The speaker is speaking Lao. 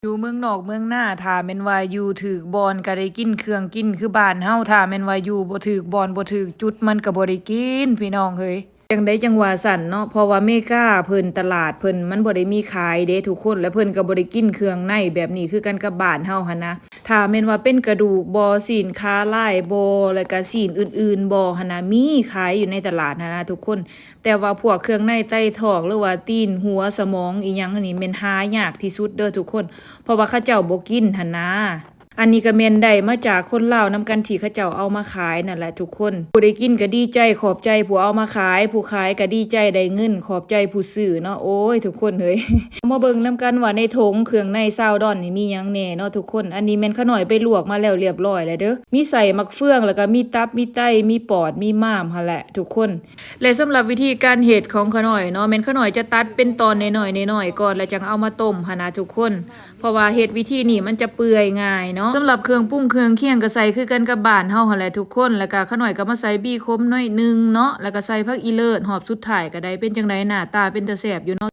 ຢູ່ເມືອງນອກເມືອງນາ ຖ້າແມ່ນວ່າຢູ່ຖືກບ່ອນກໍໄດ້ກິນເຄື່ອງກິນຄືບ້ານເຮົາ, ຖ້າແມ່ນວ່າຢູ່ບໍ່ຖືກບ່ອນ ບໍ່ຖືກຈຸດ ມັນກໍບໍ່ໄດ້ກິນ ພີ່ນ້ອງເອີຍ. ຈັ່ງໃດຈັ່ງວ່າຊັ້ນເນາະ, ເພາະວ່າເມກາເພິ່ນ ຕະຫຼາດເພິ່ນມັນບໍ່ໄດ້ມີຂາຍເດ້ທຸກຄົນ, ແລະເພິ່ນກໍບໍ່ໄດ້ກິນເຄື່ອງໃນແບບນີ້ຄືກັນກັບບ້ານເຮົາຫັ້ນນະ. ຖ້າແມ່ນວ່າເປັນກະດູກບໍ ຊີ້ນຂາລາຍບໍ ແລ້ວກະຊີ້ນອື່ນໆບໍຫັ້ນນະ ມີຂາຍຢູ່ໃນຕະຫຼາດຫັ້ນນະທຸກຄົນ. ແຕ່ວ່າພວກເຄື່ອງໃນໄຕທ້ອງ ຫຼືວ່າຕີນຫົວສະໝອງອີ່ຫຍັງນີ້ ແມ່ນຫາຍາກທີ່ສຸດເດີທຸກຄົນ, ເພາະວ່າເຂົາເຈົ້າບໍ່ກິນຫັ້ນນາ. ອັນນີ້ກໍແມ່ນໄດ້ມາຈາກຄົນລາວນຳກັນ ທີ່ເຂົາເຈົ້າເອົາມາຂາຍນັ້ນແຫຼະທຸກຄົນ. ຜູ້ໄດ້ກິນກໍດີໃຈຂອບໃຈຜູ້ເອົາມາຂາຍ, ຜູ້ຂາຍກໍດີໃຈໄດ້ເງິນຂອບໃຈຜູ້ຊື້ເນາະ. ໂອ້ຍ ທຸກຄົນເອີຍ ເຮົາມາເບິ່ງນຳກັນວ່າໃນຖົງເຄື່ອງໃນຊາວດອນນີ້ມີຫຍັງແດ່ເນາະທຸກຄົນ. ອັນນີ້ແມ່ນຂະນ້ອຍໄປລວກມາແລ້ວລຽບລ້ອຍແລ້ວເດີ, ມີໄສ້ໝາກເຟືອງ ແລ້ວກໍມີຕັບ ມີໄຕ ມີປອດ ມີມ້າມຫັ້ນແຫຼະທຸກຄົນ. ແລະສຳລັບວິທີການເຮັດຂອງຂະນ້ອຍເນາະ ແມ່ນຂະນ້ອຍຈະຕັດເປັນຕອນນ້ອຍໆ ນ້ອຍໆກ່ອນ ແລ້ວຈັ່ງເອົາມາຕົ້ມຫັ້ນນະທຸກຄົນ, ເພາະວ່າເຮັດວິທີນີ້ມັນຈະເປື່ອຍງ່າຍເນາະ. ສຳລັບເຄື່ອງປຸງເຄື່ອງຄຽງກໍໃສ່ຄືກັນກັບບ້ານເຮົາຫັ້ນແຫຼະທຸກຄົນ, ແລ້ວກໍຂະນ້ອຍກໍມາໃສ່ບີຂົມໜ້ອຍໜຶ່ງເນາະ, ແລ້ວກໍໃສ່ຜັກອີເລີດຮອບສຸດທ້າຍກໍໄດ້. ເປັນຈັ່ງໃດ ໜ້າຕາເປັນຕາແຊບຢູ່ເນາະ